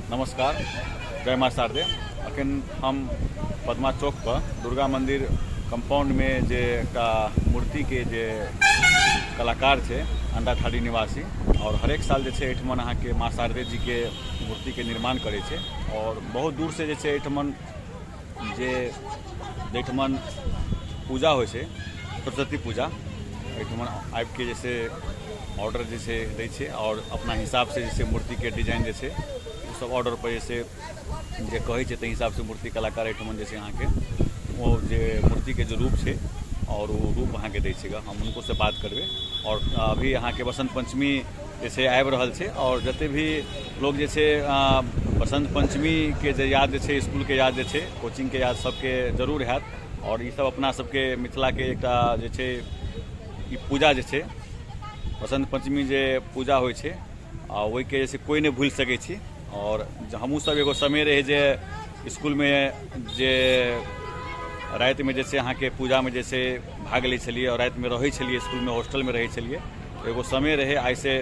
नमस्कार, जय माँ शारदे। अखन हम पद्मा चौक पर दुर्गा मंदिर कंपाउंड में जे एकटा मूर्ति के जे कलाकार छै, अंडाठाड़ी निवासी, और हरेक साल जे छै एहिठमन अहाँके माँ शारदे जी के मूर्ति के निर्माण करै छै। और बहुत दूर से जे छै एहिठमन जे जाहिठमन पूजा होइ छै, सरस्वती पूजा, एहिठमन आबिके जे छै ऑर्डर जे छै दै छै और अपना हिसाबसँ जे छै मूर्तिके डिजाइन जे छै ओ सब ऑर्डर पर जे छै जे कहै छै ताहि हिसाबसँ मूर्ति कलाकार एहिठमन जे छै अहाँके ओ जे मूर्तिके जे रूप छै और ओ रूप अहाँके दै छै। हम हुनकोसँ बात करबै। और अभी अहाँके बसन्त पञ्चमी जे छै आबि रहल छै और जते भी लोग जे छै बसन्त पञ्चमीके जे याद जे छै, इसकुलके याद जे छै, कोचिंगके याद सबके जरूर हैत। और ई सब अपना सबके मिथिलाके एकटा जे छै ई पूजा जे छै, बसन्त पञ्चमी जे पूजा होइ छै, आ ओहिके जे छै कोइ नहि भूलि सकै छी। आओर हमहूँ सब एगो समय रहै जे इसकुलमे जे रातिमे जे छै अहाँके पूजामे जे छै भाग लै छलियै आओर रातिमे रहै छलियै इसकुलमे, हॉस्टलमे रहै छलियै। एगो समय रहै आइसँ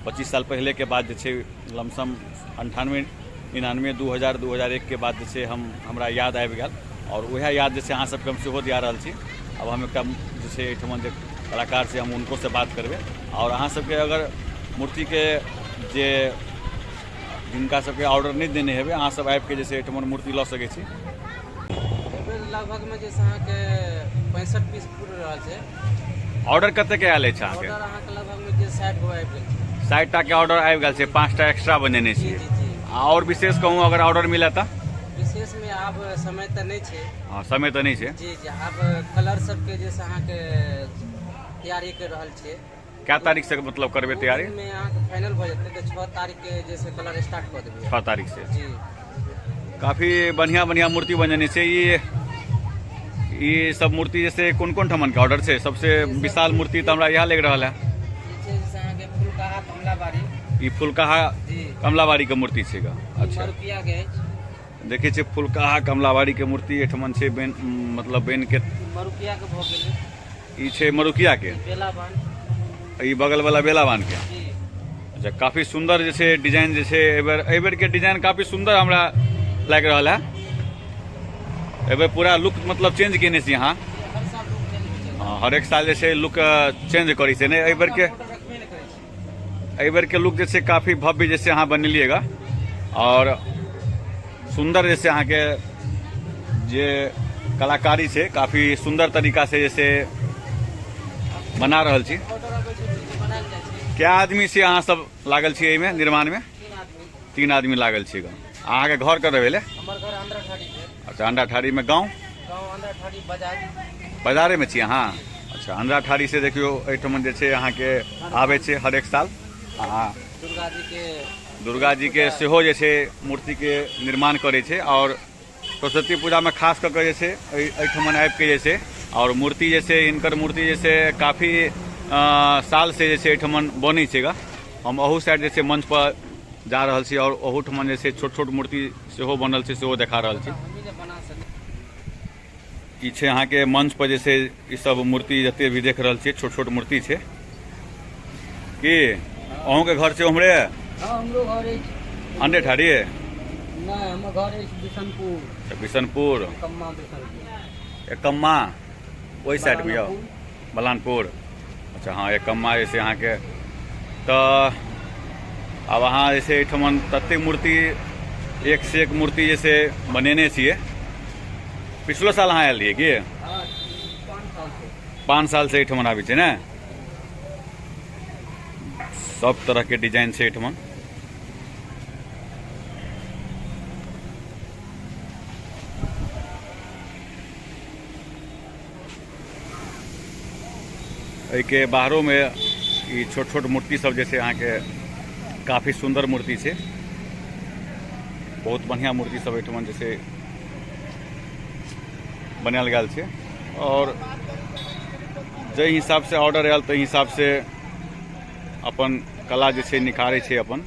25 साल पहिलेके बात जे छै, लमसम 98 99 2000 2001के बाद जे छै हमरा याद आबि गेल आओर वएह याद जे छै अहाँ सबके हम सेहो दिया रहल छी। आब हम एकटा जे छै एहिठमन जे कलाकार छै, हम हुनकोसँ बात करबै। आओर अहाँ सबके अगर मूर्तिके जे जिनका सबके ऑर्डर नहि देने हेबै, अहाँ सब आबिके जे छै एहिठमन मूर्ति लऽ सकै छी। लगभगमे जे छै अहाँके 65 पीस पुरि रहल छै। ऑर्डर कतेक आयल अछि अहाँके? ऑर्डर अहाँके लगभगमे जे 60 गो आबि गेल छै। 60 टाके ऑर्डर आबि गेल छै, 5टा एक्स्ट्रा बनेने जी। छियै? जी जी। आओर विशेष कहूँ अगर ऑर्डर मिले तऽ? विशेषमे आब समय तऽ नहि छै। हँ, समय तऽ नहि छै। जी जी, आब कलर सबके जे छै अहाँके तैयारी कर रहल छियै। कै तारीख से मतलब करबै तैयारी? मे अहाँके फाइनल भऽ जेतै तऽ 6 तारीख के जे छै कलर स्टार्ट कऽ देबै। 6 तारीख से? जी। काफी बढ़िया बढ़िया मूर्ति बनेने छै। ई सब मूर्ति जैसे कोन कोन ठमन के ऑर्डर छै? सबसे विशाल मूर्ति तऽ हमरा इएह लागि रहल है। ई छै जे अहाँके फुलकाहा कमलाबाड़ी। ई फुलकाहा जी कमलाबाड़ी के मूर्ति छै गा? अच्छा। मरुकिया के अछि। देखै छियै फुलकाहा कमलाबाड़ी के मूर्ति एहिठमन छै बनि, मतलब बनि के। मरुकिया के भऽ गेलै। ई छै मरुकिया के। बेलाबान। ई बगल वाला बेलाबान के। जी। अच्छा, काफी सुंदर जे छै डिजाइन जे छै एहिबेर के डिजाइन काफी सुंदर हमरा लागि रहल है। एहिबेर पूरा लुक मतलब चेंज केने छी अहाँ। हर साल लुक चेंज होइ छै। हँ, हरेक साल जे छै लुक चेंज करै छै ने। एहिबेर के ऑर्डर रखबे नहि करै छै। एहिबेर के लुक जे छै काफी भव्य जे छै अहाँ बनेलिएगा और सुंदर जे छै अहाँके जे कलाकारी छै काफी सुंदर तरीका से जे छै बना रहल छी। ऑर्डर अबै छै तऽ बनायल जाइ छै। कै आदमी से अहाँ सब लागल छी एहिमे निर्माणमे? 3 आदमी। 3 आदमी लागल छी। अहाँके घर कतऽ भेलै? हमर घर अंधराठाढ़ी भेल। अच्छा, अंधराठाढ़ीमे गाँव? गाँव अंधराठाढ़ी बाजार। बाजारेमे छी अहाँ? अच्छा, अंधराठाढ़ी से देखियौ एहिठमन जे छै अहाँके आबै छै हरेक साल। अहाँ दुर्गा जी के दुर्गा जी के सेहो जे छै मूर्तिके निर्माण करै छै और सरस्वती पूजामे खास कऽ कऽ जे छै एहिठमन आबिके जे छै और मूर्ति जे छै हिनकर मूर्ति जे छै काफी साल से जे छै एहिठमन बनै छै गा। हम अहू साइड जे छै मंच पर जा रहल छी और ओहूठमन जे छै छोट छोट मूर्ति सेहो बनल छै, सेहो देखा रहल छी। ई छै अहाँके मंच पर जे छै ई सब मूर्ति जते भी देख रहल छियै छोट छोट मूर्ति छै। की अहूँके घर छै उम्हरे? हँ, हमरो घर अछि। अंडे ठाढ़ी? नहि, हमर घर अछि बिशनपुर। अच्छा, बिशनपुर। एकम्मा बिशनपुर। एकम्मा ओहि साइडमे यऽ, बलानपुर। अच्छा, हँ, एकम्मा जे छै अहाँके। तऽ आब अहाँ जे छै एहिठमन ततेक मूर्ति, एक से एक मूर्ति जे छै बनेने छियै। पिछलो साल अहाँ आयल रहियै की? हँ, 5 साल से। 5 साल से एहिठमन आबै छै ने? सब तरहके डिजाइन छै एहिठमन। एहिके बाहरोमे ई छोट छोट मूर्ति सब जे छै अहाँके काफी सुन्दर मूर्ति छै, बहुत बढ़िआँ मूर्ति सब एहिठमन जे छै बनायल गेल छै। और जाहि हिसाबसँ ऑर्डर आयल ताहि हिसाबसँ अपन कला जे छै निखारै छै अपन।